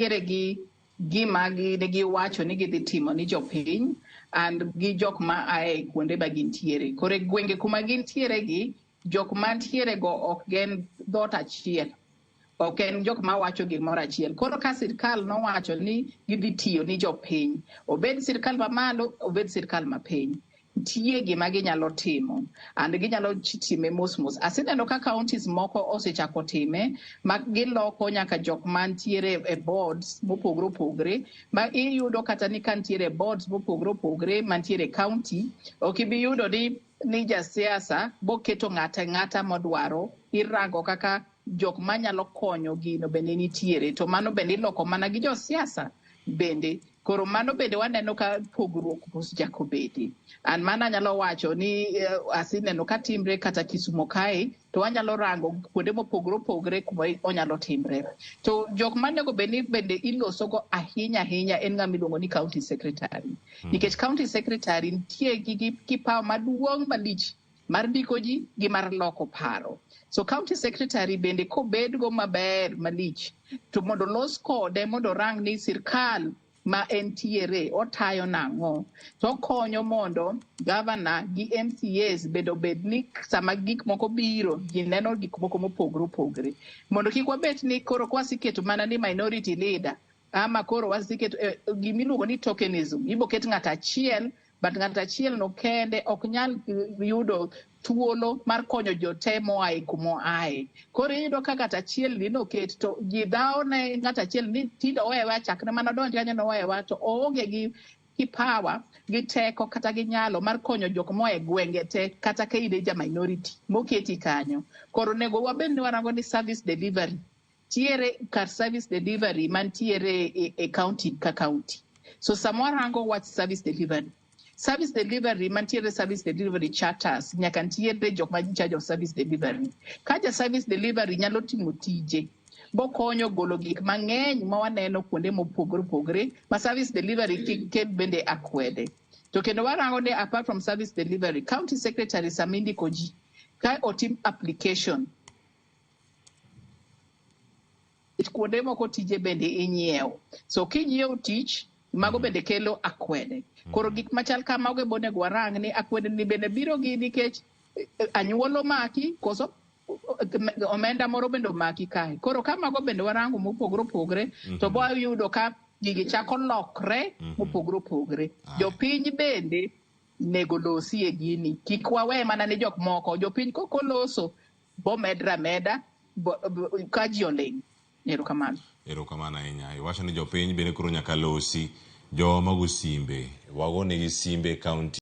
nitiere gi gima ne giwacho ni gidhi timo ni jopiny and gi jok ma ae kuonde ma gintiere. Koro e gwenge kuma gintiere gi, jok mantiere go ok gen dhoot achiel. Ok en jok ma wacho gimoro achiel. Koro ka sirkal nowacho ni gidhi tiyo ni jopiny, obed sirkal mamalo, obed sirkal mapiny, nitie gima ginyalo timo and ginyalo time mos mos. Aseneno ka counties moko osechako time ma giloko nyaka jok mantiere e boards mopogore opogore ma iyudo kata ni ka nitiere boards mopogore opogore mantiere e county, ok ibi yudo ni jasiasa boketo ng'ata ng'ata modwaro, irango kaka jok manyalo konyo gino bende nitiere, to mano bende iloko mana gi josiasa bende. Koro mano bende waneno ka pogruok osechako bede. An mano anyalo wacho ni aseneno ka timre kata Kisumo kae, to wanyalo rango kuonde mopogore opogore kuma onyalo timre. To jok manego bed ni bende ilosogo ahinya ahinya en ng'ama iluongo ni county secretary. Nikech county secretary nitie gi kipawa maduong' malich mar ndiko ji gi mar loko paro. So county secretary bende kobedgo maber malich, to mondo los kode mondo orang ni sirkal ma entiere otayo nang'o, to okonyo mondo governor gi MCAs bende obed ni sama gik moko biro, ji neno gik moko mopogore opogore. Mondo kik wabet ni koro kwaseketo mana ni minority leader, ama koro waseketo gimiluongo ni tokenism, iboket ng'ato achiel, but ng'ato achiel no kende ok nyal yudo thuolo mar konyo jote moa e kumoae. Koro iyudo ka ng'ato achiel ni noket to ji dhawo ne ng'ato achiel ni tinde owewa chakre mana odonj kanyo nowewa, to oonge gi kipawa gi teko kata gi nyalo mar konyo jok moa e gwenge te kata ka in ja minority moketi kanyo. Koro onego wabed ni warango ni service delivery tiere kar service delivery mantiere e county ka county. So sama warango wach service delivery, service delivery mantiere service delivery charters nyaka ntiere jok ma in charge of service delivery. Ka ja service delivery nyalo timo tije bokonyo golo gik mang'eny ma waneno kuonde mopogore opogore ma service delivery kik kel bende akwede. To kendo warango ni apart from service delivery, county secretary sama indiko ji ka otim application kuonde moko tije bende inyiewo. So kinyiewo tich, mago bende kelo akwede. Koro gik machal kamago ema onego warang ni akwede ni bende biro gi nikech anyuola omaki koso omenda moro bende omaki kae. Koro ka mago bende warango mopogore opogore, to bo yudo ka gigi chako lokre mopogore opogore. Jopiny bende nego losi e gini. Kik wawe mana ne jok moko. Jopiny kokoloso bomedre ameda ka ji oling'. Erokamano. Erokamano ahinya. Iwacho ni jopiny bende koro nyaka losi. Jowa mago simbe, wagonegi simbe e county.